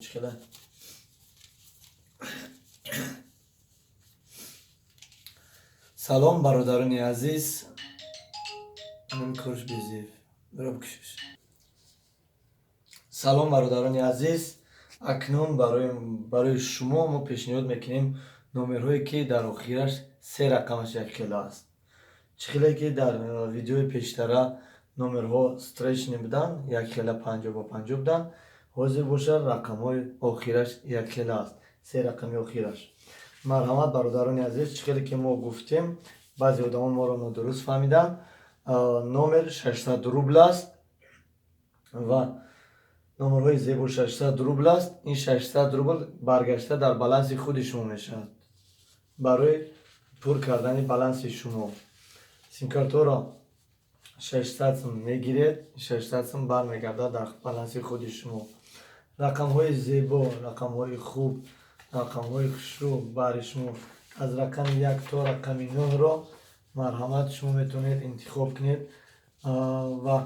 Чӣ хела? Салом, бародарони азиз. Корш безев бира бикшиш. Салом, бародарони азиз. Акнун барои шумо мо пешниҳод мекунем номерҳое, ки дар охираш се рақамаш якхела аст. Чӣ хеле ки дар видеои пештара номерҳо встречный буданд, якхела, 50 ба 50 буданд, ҳозир бошад, рақамҳои охираш якхела аст, се рақами охираш. Марҳамат, бародарони азиз. Чӣ хеле ки мо гуфтем, баъзе одамон моро нодуруст фаҳмиданд. Номер 600 рубл аст ва номерҳои зебо 600 рубл аст. Ин 600 рубл баргашта дар баланси худи шумо мешавад. Барои пур кардани баланси шумо симкартҳоро 600 сум мегиред, 600 сум бармегардад дар баланси худи шумо. Рақамҳои зебо, рақамҳои хуб, рақамҳои хушрӯ баҳри шумо аз рақами 1 то рақами 9-ро, марҳамат, шумо метавонед интихоб кунед ва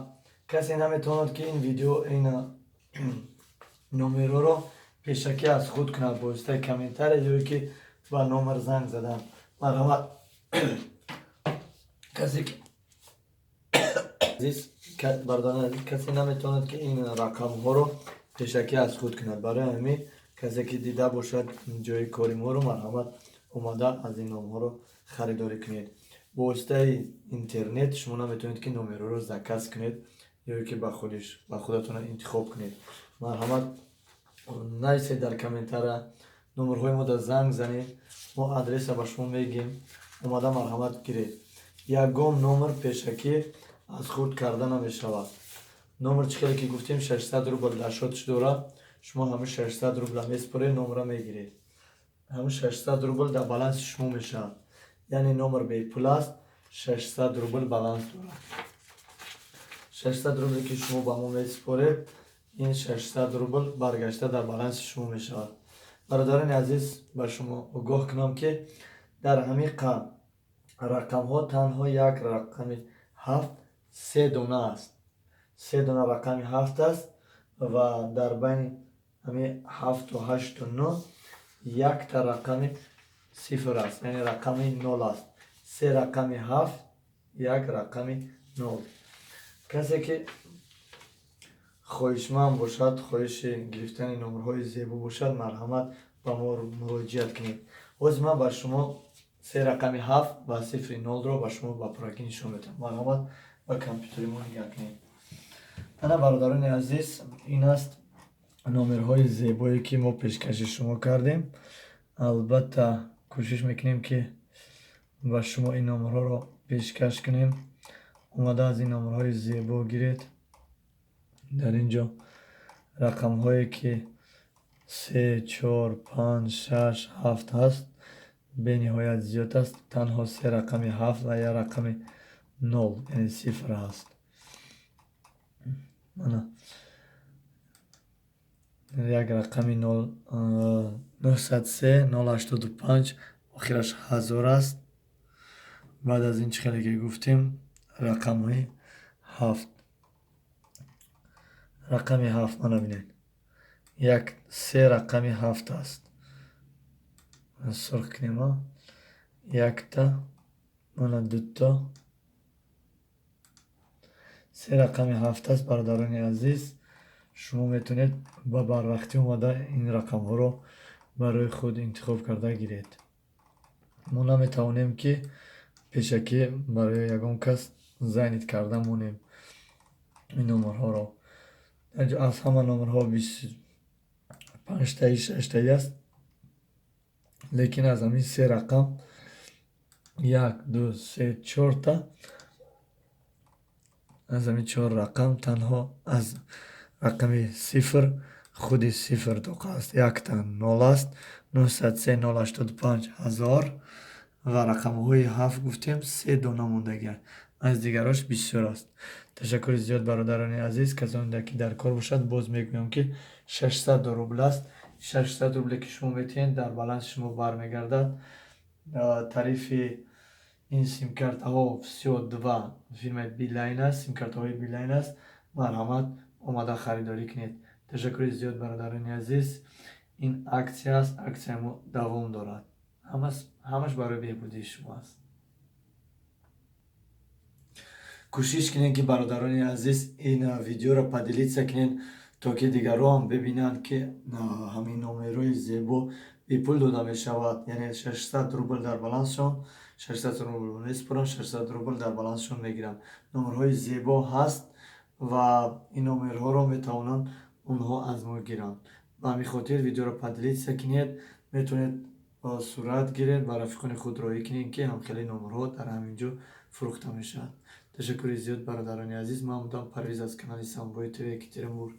касе наметавонад, ки ин видео, ин номерҳоро пешакӣ аз худ кунад бо воситаи комментария ё ки ба номер занг задан. Марҳамат, касе ки бародарони азиз, касе наметавонад, ки ин рақамҳоро пешакӣ аз худ кунад. Барои ҳамин касе ки дида бошад ҷои кори моро, марҳамат, омада аз ин номҳоро харидорӣ кунед. Бо воситаи интернет шумо наметавонед, ки номерҳоро заказ кунед ё ки ба худатон интихоб кунед. Марҳамат, нависед дар комментария, номерҳои мо занг занед, мо адреса ба шумо мегӯем, омада, марҳамат, гиред. Ягон номер пешакӣ аз худ карда намешавад. Номер, чӣ хеле ки гуфтем, 600 рубл дар счётш дорад. Шумо ҳамин 600 рубла месупоред, номерро мегиред. Ҳамин 600 рубл дар баланси шумо мешавад, яъне номер бепул аст, 600 рубл баланс дорад. 600 рубле ки шумо ба мо месупоред, ин 600 рубл баргашта дар баланси шумо мешавад. Бародарони азиз, ба шумо огоҳ кунам, ки дар ҳамин рақамҳо танҳо як рақами ҳафт се дона аст, се дона рақами ҳафт аст ва дар байни ҳамин ҳафту ҳашту нӯ якта рақами сифр аст, яъне рақами нол аст. Се рақами ҳафт, як рақами нол. Касе ки хоҳишманд бошад, хоҳиши гирифтани номерҳои зебо бошад, марҳамат, ба мо муроҷиат кунед. Ҳозир ман ба шумо се рақами ҳафт ва сифри нолро ба шумо ба пуррагӣ нишон медиҳам. Марҳамат, ба компютери мо нигаҳ кунед. Ана, бародарони азиз, ин аст номерҳои зебое, ки мо пешкаши шумо кардем. Албатта, кӯшиш мекунем, ки ба шумо ин номерҳоро пешкаш кунем. Омада аз ин номерҳои зебо гиред. Дар ин ҷо рақамҳое ки се, чор, панҷ, шаш, ҳафт ҳаст, бениҳоят зиёд аст. Танҳо се рақами ҳафт ва як рақами нол, яъне сифр ҳаст. Мана як рақами нол, 903 085, охираш 1000 аст. Баъд аз ин, чӣ хеле ки гуфтем, рақамҳои ҳафт, рақами ҳафт, мана бинед, як, се рақами ҳафт аст. Сурх кунем, якта, мана дуто, се рақами ҳафт аст. Бародарони азиз, шумо метавонед ба барвақтӣ омада ин рақамҳоро барои худ интихоб карда гиред. Мо наметавонем, ки пешакӣ барои ягон кас занят карда монем ин номерҳоро. Аз ҳама номерҳо панҷтаи, шаштаи аст, лекин аз ҳамин се рақам як, ду, се, чорта, аз ҳамин чор рақам танҳо аз рақами сифр, худи сифр тоқа аст, якта нол аст, 903 085 1000 ва рақамҳои ҳафт, гуфтем, се дона мондагианд, аз дигарош бисёр аст. Ташаккури зиёд, бародарони азиз. Касоне ки дар кор бошад, боз мегӯям, ки 600 рубл аст. 600 рубле ки шумо метиҳед, дар баланси шумо бармегардад. Тарифи ин симкартаҳо всё два фирмаи Билайн аст, симкартаҳои Билайн аст. Марҳамат, омада харидорӣ кунед. Ташаккури зиёд, бародарони азиз. Ин аксия аст, аксияи мо давом дорад, ҳамаш барои беҳбудии шумо аст. Кӯшиш кунед, ки, бародарони азиз, ин видеоро поделиться кунед, то ки дигарон бибинанд, ки ҳамин номерҳои зебо бепул дода мешавад. Яъне 600 рубл дар балансшон, 600 рубл месупоранд, 600 рубл дар балансшон мегиранд. Номерҳои зебо ҳаст ва ин номерҳоро метавонанд онҳо аз мо гиранд. Ба ҳамин хотир видеоро поделиться кунед, метавонед сурат гиред, ба рафиқони худ роҳӣ кунед, ки ҳамхели номерҳо дар ҳамин ҷо фурӯхта мешавад. Ташаккури зиёд, бародарони азиз. Ман будам Парвиз аз канали Самбои ТВ, Екатеринбург.